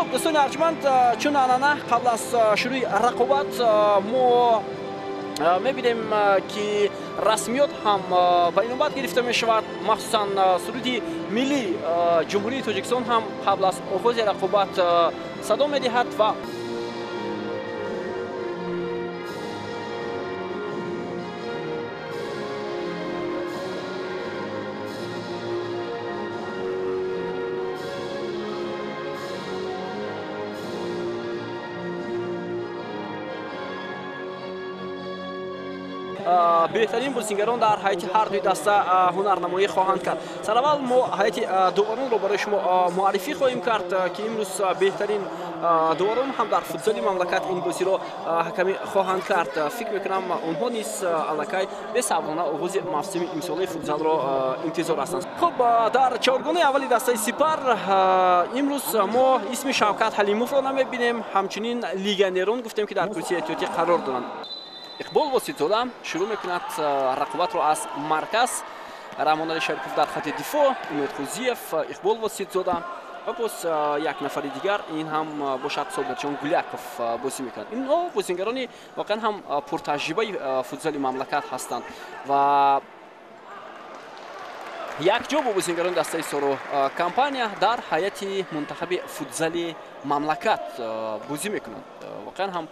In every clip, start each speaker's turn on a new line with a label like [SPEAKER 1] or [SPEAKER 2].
[SPEAKER 1] Хуб, дӯстони арҷманд, чун анъана қабл аз шурӯи рақобат мо мебинем, ки расмиёт ҳам ба инобат гирифта мешавад. Махсусан суруди миллии Ҷумҳурии Тоҷикистон ҳам қабл аз оғози рақобат садо медиҳад ва беҳтарин бозингарон дар ҳайати ҳар дуи даста ҳунарнамоӣ хоҳанд кард. Сараввал мо ҳайати доваронро барои шумо муаррифӣ хоҳем кард, ки имрӯз беҳтарин доварон ҳам дар футзали мамлакат ин бозиро ҳакамӣ хоҳанд кард. Фикр мекунам, онҳо низ аллакай бесаброна оғози мавсими имсолаи футзалро интизор ҳастанд. Хуб, дар чоргонаи аввали дастаи Сипар имрӯз мо исми Шавкат Ҳалимовро намебинем. Ҳамчунин легионерон гуфтем, ки дар курсии эҳтиётӣ қарор доранд. Иқбол Воситзода шурӯъ мекунад рақобатро аз марказ. Раҳмонали Шарипов дар хати дифоъ, Умед Хузиев, Иқбол Воситзода ва боз як нафари дигар, ин ҳам бошад Собирҷон Гуляков бозӣ мекунад. Инҳо бозингарони воқеан ҳам пуртаҷрибаи футзали мамлакат ҳастанд ва якҷо бо бозингарони дастаи Соро компания дар ҳайати мунтахаби футзали мамлакат бозӣ мекунанд. Воқеан ҳам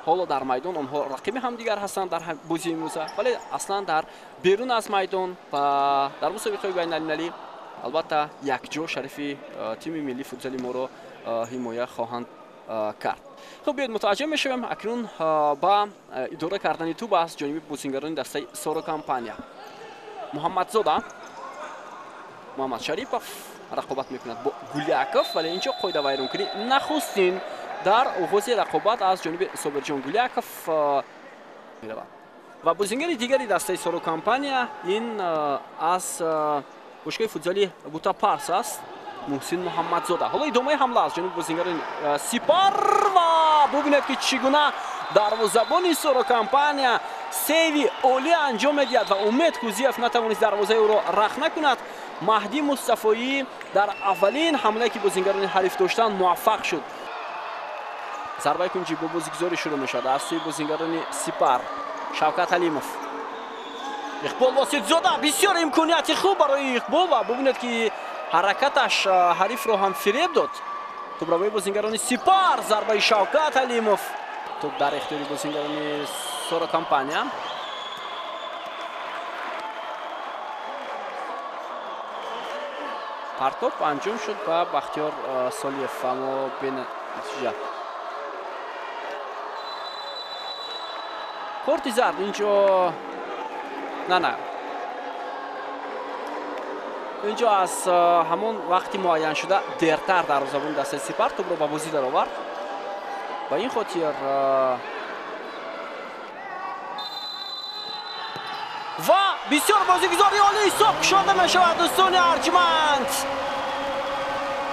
[SPEAKER 1] ҳоло дар майдон онҳо рақиби ҳамдигар ҳастанд дар бозии имрӯза, вале аслан дар берун аз майдон ва дар мусобиқаҳои байналмилалӣ албатта якҷо шарифи тими миллии футзали моро ҳимоя хоҳанд кард. Хуб, биёед мутаваҷҷеҳ мешавем акнун ба идора кардани тӯб аз ҷониби бозингарони дастаи Соро компания. Муҳаммадзода, Муҳаммад Шарипов рақобат мекунад бо Гуляков, вале инҷо қоидавайронкунӣ нахустин дар оғози рақобат аз ҷониби Собирҷон Гуляков меравад. Ва бозингари дигари дастаи Соро компания ин аз бошгоҳи футзали Бутапарс аст, Муҳсин Муҳаммадзода. Ҳоло идомаи ҳамла аз ҷониби бозингарони Сипар ва бубинед, ки чӣ гуна дарвозабони Соро компания сейви олӣ анҷом медиҳад ва Умед Кузиев натавонист дарвозаи ӯро рахна кунад. Маҳдӣ Мустафоӣ дар аввалин ҳамлае, ки бозингарони ҳариф доштанд, муваффақ шуд. Зарбаи кунҷӣ бо бозигузорӣ шурӯъ мешавад аз сӯи бозингарони Сипар. Шавкат Ҳалимов, Иқбол Воситзода, бисёр имконияти хуб барои Иқбол ва бубинед, ки ҳаракаташ ҳарифро ҳам фиреб дод. Тӯбравои бозингарони Сипар, зарбаи Шавкат Ҳалимов. Тӯб дар ихтиёри бозингарони Соро компания. Партоп анҷом шуд ба Бахтиёр Солиев, аммо бенатиҷа. Корти зард инҷо на, инҷо аз ҳамон вақти муайяншуда дертар дарвозабони дастаи Сипар тӯбро ба бозӣ даровард. Ба ин хотир ва бисёр бозигузори олӣ ҳисоб кушода мешавад, дӯстони арҷманд.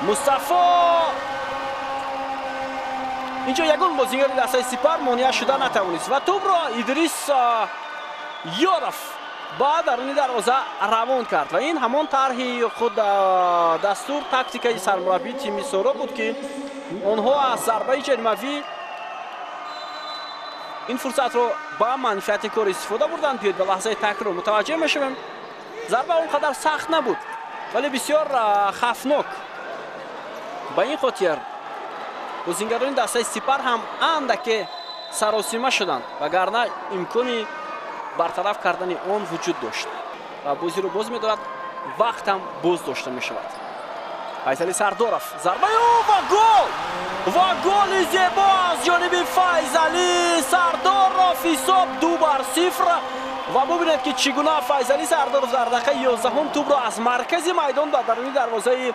[SPEAKER 1] Мустафо инҷо ягон бозингари дастаи Сипар монеа шуда натавонист ва тӯбро Идрис Ёров ба даруни дарвоза равон кард ва ин ҳамон тарҳи худ дастур тактикаи сармураббии тими Соро буд, ки онҳо аз зарбаи ҷаримавӣ ин фурсатро ба манфиати кор истифода бурданд. Биёед ба лаҳзаи такрор мутаваҷҷеҳ мешавем. Зарба он қадар сахт набуд, вале бисёр хафнок. Ба ин хотир бозингарони дастаи Сипар ҳам андаке саросима шуданд, вагарна имкони бартараф кардани он вуҷуд дошт. Ва бозиро боз медорад, вақт ҳам боз дошта мешавад. Файзали Сардоров, зарбаи ӯ ва гол! Ва голи зебо аз ҷониби Файзали Сардоров, ҳисоб 2-0. Ва бубинед, ки чӣ гуна Файзали Сардоров дар дақиқаи 11 тӯбро аз маркази майдон ба даруни дарвозаи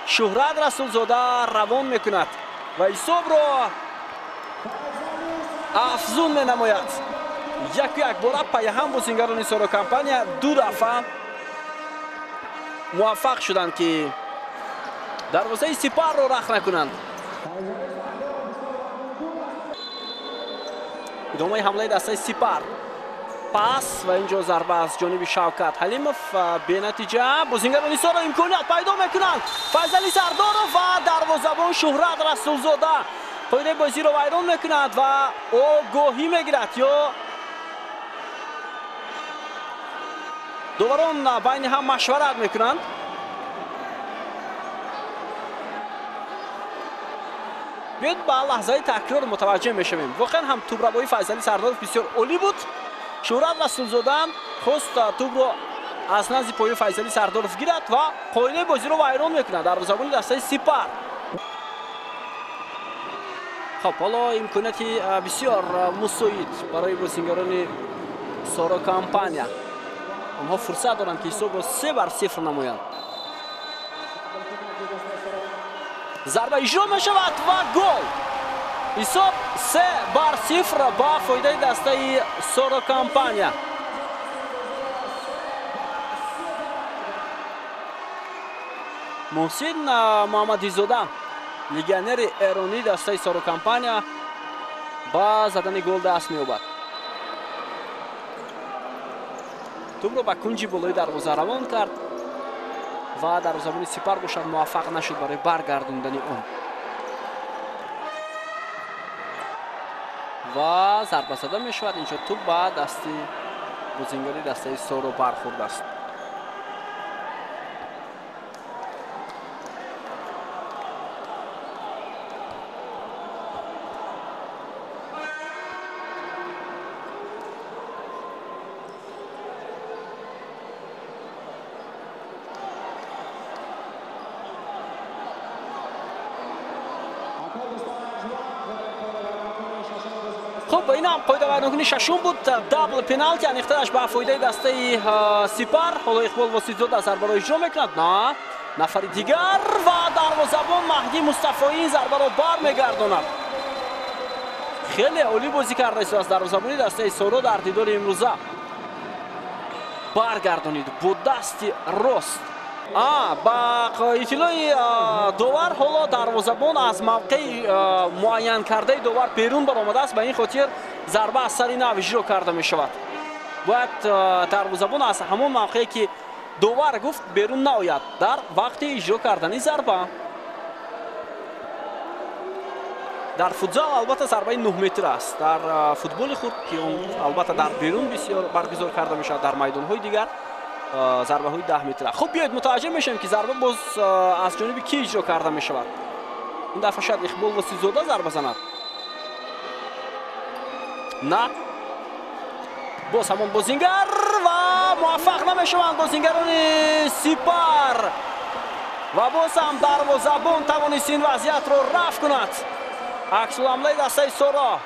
[SPEAKER 1] Шуҳрат Расулзода равон мекунад ва ҳисобро афзун менамояд. Яку якбора пайҳам бозингарони Соро компания ду дафъа муваффақ шуданд, ки дарвозаи Сипарро рахт накунанд. Идомаи ҳамлаи дастаи Сипар. Пас ва инҷо зарба аз ҷониби Шавкат Ҳалимов бенатиҷа. Бозингарони Соро имконият пайдо мекунанд. Файзали Сардоров ва дарвозабон Шуҳрат Расулзода қоидаи бозиро вайрон мекунад ва огоҳӣ мегирад. Ё доварон байни ҳам машварат мекунанд. Биёед ба лаҳзаи такрор мутаваҷҷеҳ мешавем. Воқеан ҳам тӯбрабоии Файзали Сардоров бисёр олӣ буд. Шуҳрат Расулзода хост тӯбро аз назди пои Файзали Сардоров гирад ва қоидаи бозиро вайрон мекунад дарвозабони дастаи Сипар. Хоб, ҳоло имконияти бисёр мусоид барои бозингарони Соро компания. Онҳо фурсат доранд, ки ҳисобро 3-0 намоянд. Зарба иҷро мешавад ва гол. Ҳисоб 3-0 ба фоидаи дастаи Соро компания. Муҳсин Муҳаммадизода, легионери эронии дастаи Соро компания, ба задани гол даст меёбад. Тӯбро ба кунҷи болои дарвоза равон кард ва дарвозабони Сипар бошад муваффақ нашуд барои баргардондани он. Ва зарба зада мешавад. Инҷо тӯб ба дасти бозингари дастаи Соро бархӯрдааст. Хуб, ин ҳам қоидавайронкунии шашум буд. Дабл пеналти аниқтараш ба фоидаи дастаи Сипар. Ҳоло Иқбол Воситзода зарбаро иҷро мекунад. На, нафари дигар ва дарвозабон Маҳдӣ Мустафоӣ ин зарбаро бармегардонад. Хеле олӣ бозӣ кардааст аз дарвозабони дастаи Соро дар дидори имрӯза. Баргардонид бо дасти рост. Ба иттилои довар ҳоло дарвозабон аз мавқеи муайян кардаи довар берун баромадааст. Ба ин хотир зарба аз сари нав иҷро карда мешавад. Бояд дарвозабон аз ҳамон мавқее ки довар гуфт берун наояд дар вақти иҷро кардани зарба. Дар футзал албатта зарбаи 9 метр аст. Дар футболи хурд, ки он албатта дар берун бисёр баргузор карда мешавад, дар майдонҳои дигар зарбаҳои 10 метра. Хуб, биёед мутаваҷҷеҳ мешавем, ки зарба боз аз ҷониби ки иҷро карда мешавад. Ин дафъа шояд Иқбол Воситзода зарба занад. На, боз ҳамон бозингар ва муваффақ намешаванд бозингарони Сипар. Ва боз ҳам дарвозабон тавонист ин вазъиятро рафъ кунад. Аксулҳамлаи дастаи Соро.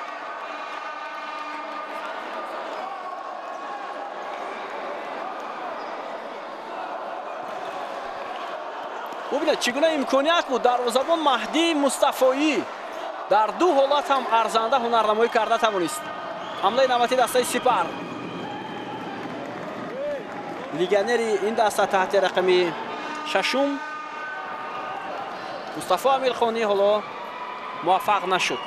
[SPEAKER 1] Бубинед, чӣ гуна имконият буд. Дарвозабон Маҳдӣ Мустафоӣ дар ду ҳолат ҳам арзанда ҳунарнамоӣ карда тавонист. Ҳамлаи навбатии дастаи Сипар. Легионери ин даста таҳти рақами шашум Мустафо Амирхонӣ ҳоло муваффақ нашуд.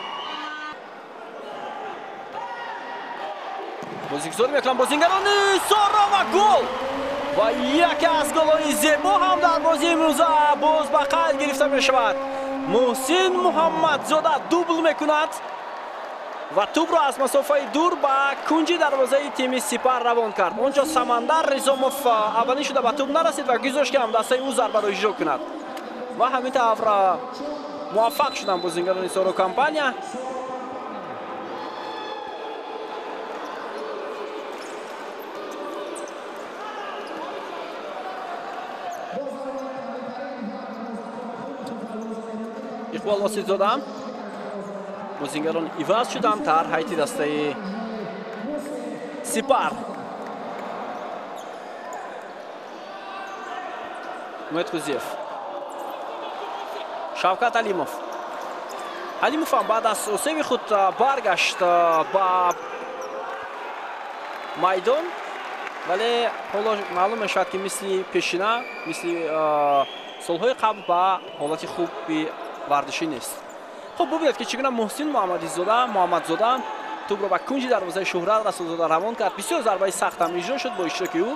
[SPEAKER 1] Бозигузорӣ мекунанд бозингарони Соро ва гол! Ва яке аз голҳои зебо ҳам дар бозии имрӯза боз ба қайд гирифта мешавад. Муҳсин Муҳаммадзода дубл мекунад ва тӯбро аз масофаи дур ба кунҷи дарвозаи тими Сипар равон кард. Он ҷо Самандар Ризомов аввалин шуда ба тӯб нарасид ва гузошт, ки ҳамдастаи ӯ зарбаро иҷро кунад. Ва ҳамин тавр муваффақ шуданд бозингарони Соро компания. Иқбол Воситзода. Бозингарон иваз шуданд дар ҳайати дастаи Сипар. Умед Қузиев, Шавкат Ҳалимов. Ҳалимов ҳам баъд аз осеби худ баргашт ба майдон, вале ҳоло маълум мешавад, ки мисли пешина, мисли солҳои қабл ба ҳолати хуби варзишӣ нест. Хуб, бубинед, ки чӣ гуна Муҳсин Муҳаммадзода Тӯбро ба кунҷи дарвозаи Шӯҳрат Расулзода равон кард. Бисёр зарбаи сахт ҳам иҷро шуд бо иштироки ӯ.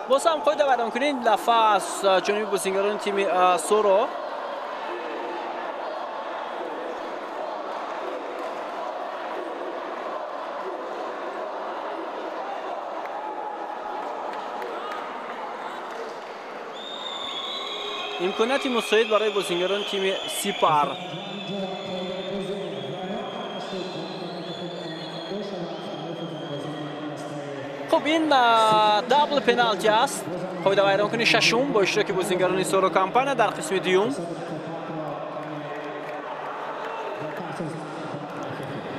[SPEAKER 1] Боз ҳам қоида вайронкунӣ ин дафъа аз ҷониби бозингарони тими Соро. Имконияти мусоид барои бозингарони тими Сипар. Хуб, ин дабл пеналти аст. Қоидавайронкунии шашум бо иштироки бозингарони Соро Компания дар қисми дуюм.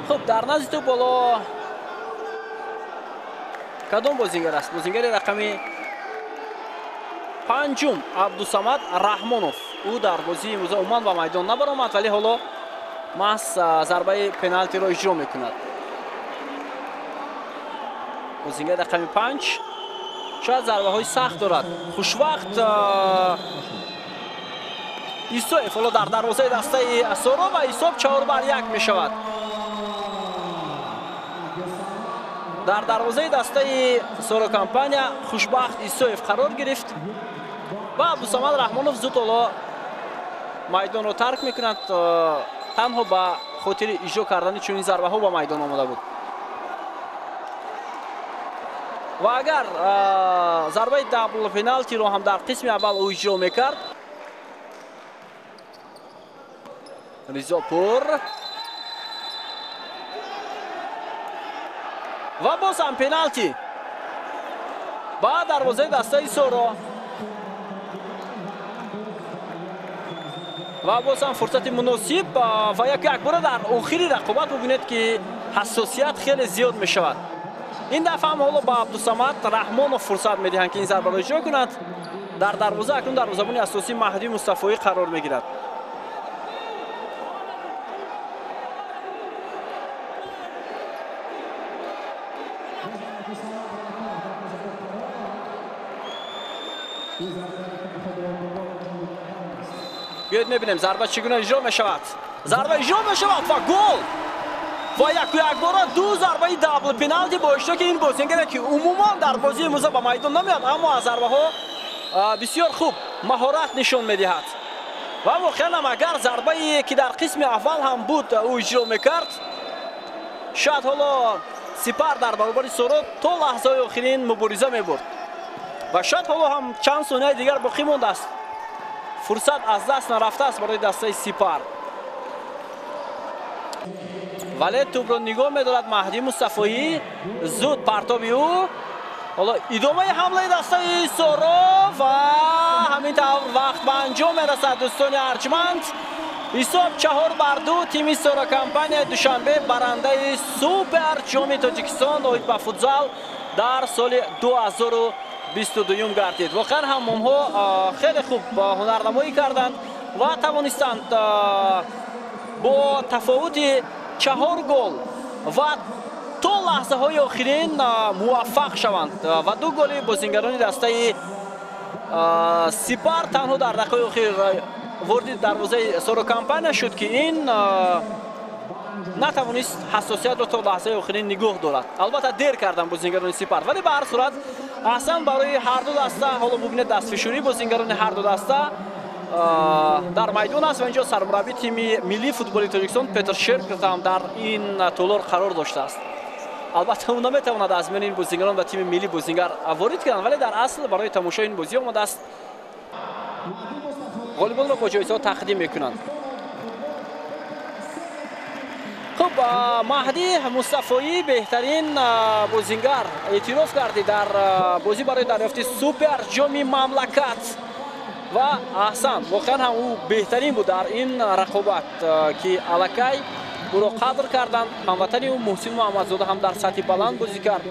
[SPEAKER 1] Хуб, дар назди тӯб боло кадом бозингар аст? Бозингари рақами панҷум Абдусамад Раҳмонов. Ӯ дар бозии имрӯза умуман ба майдон набаромад, вале ҳоло маҳз зарбаи пеналтиро иҷро мекунад. Бозингари рақами 5 шояд зарбаҳои сахт дорад. Хушвақт Исоев ҳоло дар дарвозаи дастаи Соро ва ҳисоб 4-1 мешавад. Дар дарвозаи дастаи Соро Компания Хушбахт Исоев қарор гирифт ва Абдусамад Раҳмонов зуд ҳоло майдонро тарк мекунад. Танҳо ба хотири иҷро кардани чунин зарбаҳо ба майдон омода буд. Ва агар зарбаи дабл пеналтиро ҳам дар қисми аввал ӯ иҷро мекард. Ризопур ва боз ҳам пеналти ба дарвозаи дастаи Соро. Ва боз ҳам фурсати муносиб ва якбора дар охири рақобат бубинед, ки ҳассосият хеле зиёд мешавад. Ин дафъа ҳам ҳоло ба Абдусамад Раҳмонов фурсат медиҳанд, ки ин зарбаро иҷро кунад. Дар дарвоза акнун дарвозабони асосӣ Маҳдӣ Мустафоӣ қарор мегирад. Биёед мебинем зарба чӣ гуна иҷро мешавад. Зарба иҷро мешавад ва гол! Ва яку якбора ду зарбаи дабл пеналти бо иштироки ин бозингаре, ки умуман дар бозии имрӯза ба майдон намеояд, аммо аз зарбаҳо бисёр хуб маҳорат нишон медиҳад. Ва воқеан ҳам агар зарбае, ки дар қисми аввал ҳам буд, ӯ иҷро мекард, шояд ҳоло Сипар дар баробари Соро то лаҳзаҳои охирин мубориза мебурд. Ва шояд ҳоло ҳам чанд сонияи дигар боқӣ мондааст. Фурсат аз даст нарафтааст барои дастаи Сипар. Вале тӯбро нигоҳ медорад Маҳдӣ Мустафоӣ. Зуд партоби ӯ. Ҳоло идомаи ҳамлаи дастаи Соро ва ҳамин тавр вақт ба анҷом мерасад, дӯстони арҷманд. Ҳисоб 4-2. Тими Соро Компания Душанбе барандаи супер ҷоми Тоҷикистон оид ба футзал дар соли 2022 гардид. Воқеан ҳам онҳо хеле хуб ҳунарнамоӣ карданд ва тавонистанд бо тафовути 4 гол ва то лаҳзаҳои охирин муваффақ шаванд. Ва 2 голи бозингарони дастаи Сипар танҳо дар дақиқаи охир вориди дарвозаи Соро Компания шуд, ки ин натавонист ҳассосиятро то лаҳзаи охирин нигоҳ дорад. Албатта дер карданд бозингарони Сипар, вале ба ҳар сурат аҳсан барои ҳар ду даста. Ҳоло бубинед дастфишурии бозингарони ҳар ду даста дар майдон аст ва инҷо сармураббии тими миллии футболи Тоҷикистон Петр Шерков ҳам дар ин толор қарор доштааст. Албатта ӯ наметавонад аз миёни ин бозингарон ба тими миллӣ бозингар ворид кунад, вале дар асл барои тамошои ин бозӣ омадааст. Ғолибонро бо ҷоизаҳо тақдим мекунанд. Хуб, Маҳдӣ Мустафоӣ беҳтарин бозингар эътироф гардид дар бозӣ барои дарёфти супер ҷоми мамлакат. Ва аҳсан, воқеан ҳам ӯ беҳтарин буд дар ин рақобат, ки аллакай ӯро қадр карданд. Ҳамватани ӯ Муҳсин Муҳаммадзода ҳам дар сатҳи баланд бозӣ кард.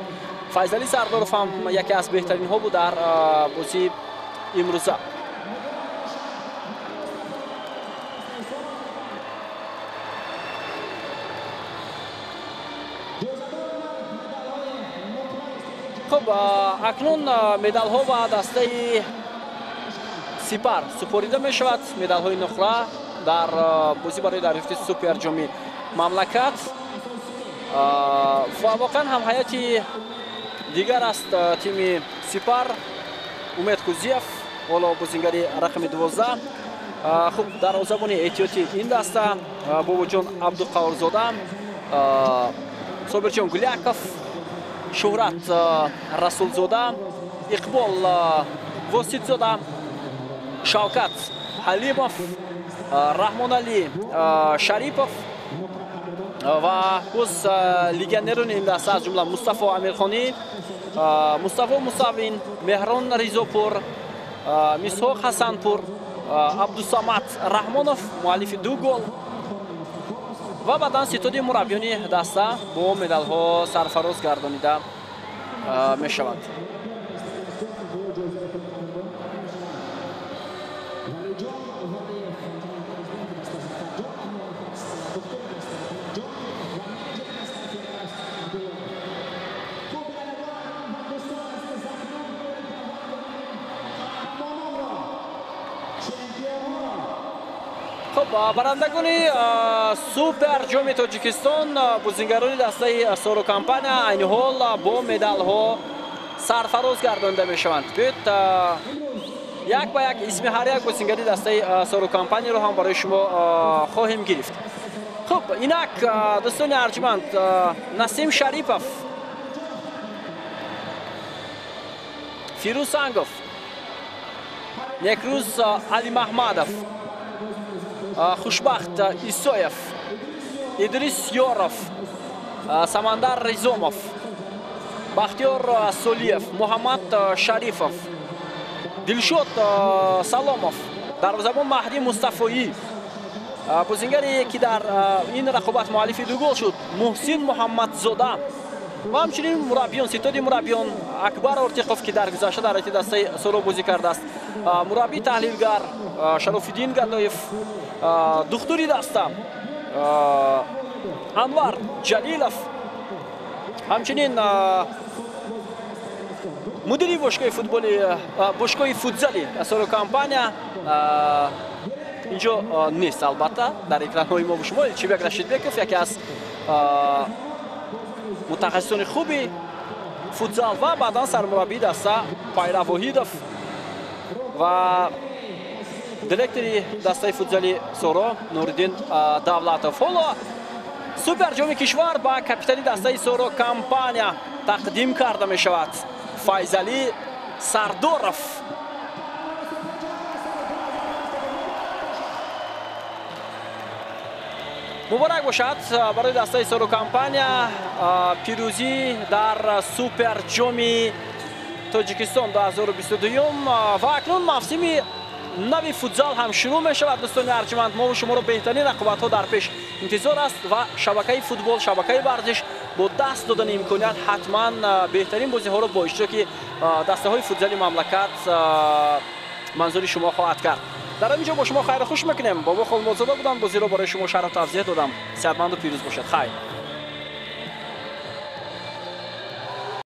[SPEAKER 1] Файзалӣ Сардоров ҳам яке аз беҳтаринҳо буд дар бозии имрӯза. Хуб, акнун медалҳо ба дастаи Сипар супорида мешавад. Медалҳои нуқра дар бозӣ барои дарёфти суперҷоми мамлакат. Ва воқеан ҳам ҳайати дигар аст тими Сипар. Умед Кузиев ҳоло бозингари рақами 12. Хуб, дарвозабони эҳтиёти ин даста Бобоҷон Абдуқаҳорзода, Собирҷон Гуляков, Шуҳрат Расулзода, Иқбол Воситзода, Шавкат Ҳалимов, Раҳмоналӣ Шарипов ва боз легионерони ин даста аз ҷумла Мустафо Амирхонӣ, Мустафо Мусавин, Меҳрон Ризопур, Мисҳоқ Ҳасанпур, Абдусамад Раҳмонов, муаллифи 2 гол ва баъдан ситоди мураббиёни даста бо медалҳо сарфароз гардонида мешаванд. Хуб, барандагони супер ҷоми Тоҷикистон бозингарони дастаи Соро Компания айни ҳол бо медалҳо сарфароз гардонида мешаванд. Биёед як ба як исми ҳар як бозингари дастаи Соро Компанияро ҳам барои шумо хоҳем гирифт. Хуб, инак дӯстони арҷманд, Насим Шарипов, Фирӯз Сангов, Некрӯз Алимаҳмадов, Хушбахт Исоев, Идрис Ёров, Самандар Ризомов, Бахтиёр Солиев, Муҳаммад Шарифов, Дилшод Саломов, дарвозабон Маҳдӣ Мустафоӣ, бозингаре ки дар ин рақобат муаллифи 2 гол шуд, Муҳсин Муҳаммадзода ва ҳамчунин мураббиён, ситоди мураббиён Акбар Ортиқов, ки дар гузашта дар ҳайати дастаи Соро бозӣ кардааст, мураббии таҳлилгар Шарофиддин Гадоев, духтури даста Анвар Ҷалилов, ҳамчунин мудири бошгоҳи футболи бошгоҳи футзали Соро Компания инҷо нест, албатта дар экранҳои мо шумо Элчибек Рашидбеков, яке аз мутахассисони хуби футзал ва баъдан сармураббии даста Пайрав Воҳидов ва директори дастаи футзали Соро Нуриддин Давлатов. Ҳоло суперҷоми кишвар ба капитани дастаи Соро Компания тақдим карда мешавад, Файзалӣ Сардоров. Муборак бошад барои дастаи Соро Компания пирӯзӣ дар суперҷоми Тоҷикистон 2022 ва акнун мавсими нави футзал ҳам шурӯъ мешавад. Дӯстони арҷманд, мо шуморо беҳтарин рақобатҳо дар пеш интизор аст ва шабакаи футбол, шабакаи варзиш бо даст додани имконият ҳатман беҳтарин бозиҳоро бо иштироки дастаҳои футзали мамлакат манзури шумо хоҳад кард. Дар ҳамин ҷо бо шумо хайру хуш мекунем. Бобо Холмуродзода будам, бозиро барои шумо шарҳу тавзеҳ додам. Сеҳатманду пирӯз бошед. Хайр.